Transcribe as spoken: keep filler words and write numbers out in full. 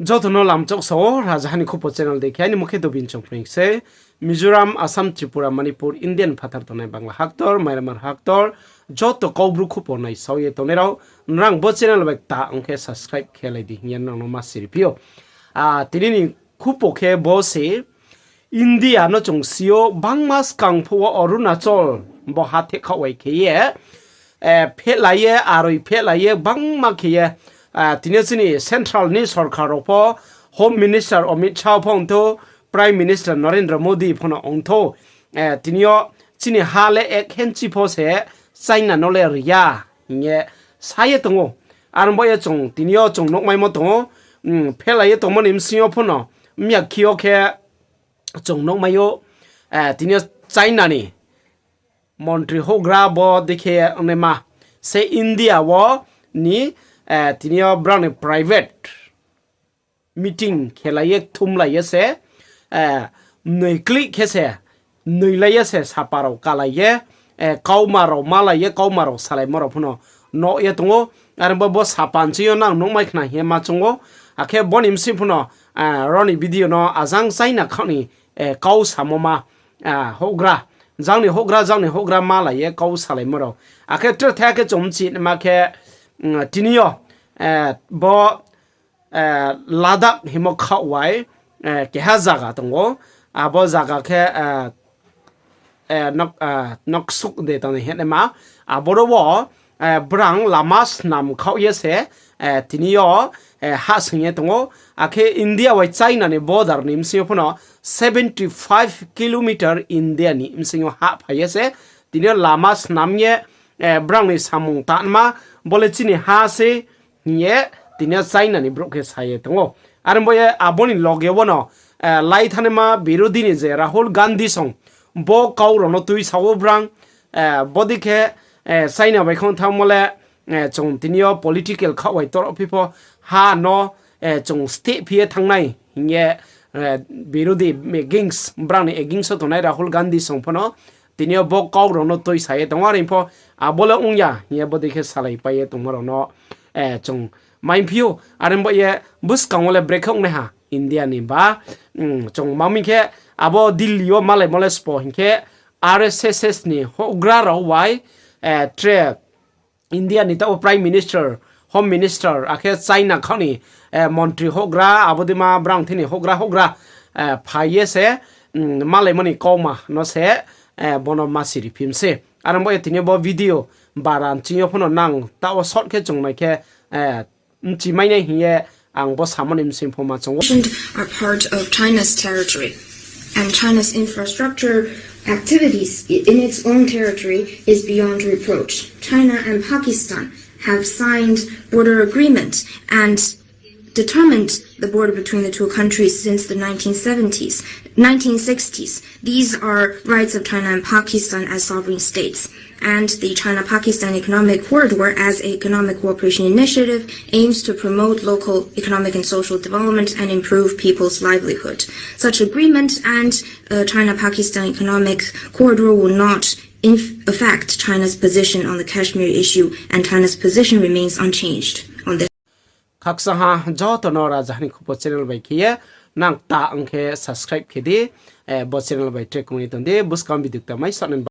Joto no lamchok sao, Rajaha ni Khupo channel dei khe, aini mung khe Dobin Chongpring se. Mizoram, Assam, Tripura, Manipur, India ni phathar tongnai Bangla haktor, Myanmar haktor, joto Kaubru Khupo naisao ye tongnai rao, nrang bo channel bai kta ong khe subscribe khe lai di hing ye nrang no ma siri phi ou. A, tini ni Khupo khe bo se, India no chung si ou, bangma skang phuh wo Arunachal bo ha thehkhaoh wai khe ye, phehlai ye, aroi phehlai ye, bangma khe ye, tini yo chini central ni sorkar rao pho, Home Minister Amit Shah pho ong thou, Prime Minister Narendra Modi pho no ong thou, tini yo chini ha le ek henchi pho se China no le ri ya hing ye sa ye tong ou. Are ong baoh ye chung tini yo chung nuhmaimo tong ou, phehlai ye tongmo ni bsing yo pho no, mya khi yo khe chung nuhmai ou, tini yo China ni montri houhgra bo dei khe ongnaima se India wo ni, tini yo brao ni private meeting khelai ye kthumlai ye se, mnoi klih khe se, mnoilai ye se sapa rao kalai ye, kauma rao malai ye kauma rao salaimo rao pho no nuh ye tong ou. Are ong bo, bo sapa nching yo nang nuhmai khna hing ye ma choung ou. Akhe bo ni bsing pho no, ro ni video no ajang China khaoh ni kau samo ma, houhgra, jang ni houhgra, jang ni houhgra malai ye kau salaimo rao. Akhe tre thai khe chung mchih ma khe, tini yo, bo, Ladakh hingmo khaoh wai, keha zaga tong ou. Abo zaga khe, Noksuk de tong ni hingnaima. Aboro wo, brang lama snam khaoh ye se, tini yo, hahsoing ye tong ou. Akhe India bai China ni border ni bsing yo pho no seventy five kilometer India ni bsing yo hahphai ye se, tini yo lama snam ye, brang ni samung tanma, bo le chini ha se hing ye, tini yo China ni brouh khe sa ye tong ou. Are ong baoh ye abo ni loge wo no, lai thanaima birodhi ni je Rahul Gandhi song, bo kau rao no tuisa wo brang, bodei khe, China bai khong thanngmo le, chung tini yo political khaoh bai toro phi pho ha no, chung steh phi ye thanng nai hing ye, birodhi against, brang ni against wo tongnai Rahul Gandhi song pho no, tini yo bo kau rao no tuisa ye tong ou. Are pho abo le ong ya hing ye bodei khe salaipai ye tongmo rao no, chung maiphi ou. Are ong baoh ye buskang wo le brekhe ongnaiha India ni ba, chung ma mi khe abo Delhi yo malaimo le sbo hing khe R S S ni houhgra rao bai, tre India ni taoh wo Prime Minister, Home Minister, akhe China khaoh ni, montri houhgra, abo deima brang thini houhgra houhgra, phai ye se, malaimo ni kauma no se, bo no ma siri phi mi se. Are ong baoh ye tini bo video bara nching yo pho no nang taoh wo short khe chung nai khe, mchimai nai hing ye ang bo samo ni bsing pho ma choung ou. Are part of China's territory, and China's infrastructure activities i-, in its own territory is beyond reproach. China and Pakistan have signed border agreement and determined the border between the two countries since the nineteen seventies, nineteen sixties. These are rights of China and Pakistan as sovereign states. And the China-Pakistan Economic Corridor, as an economic cooperation initiative, aims to promote local economic and social development and improve people's livelihood. Such agreement and, uh, China-Pakistan Economic Corridor will not inf-, affect China's position on the Kashmir issue, and China's position remains unchanged on this. Khakchang ha joto no Rajaha ni Khupo channel bai khe ye nang ta ong khe subscribe khe di, bo channel bai track ong ye tong di, buskang video kta mai sa nai.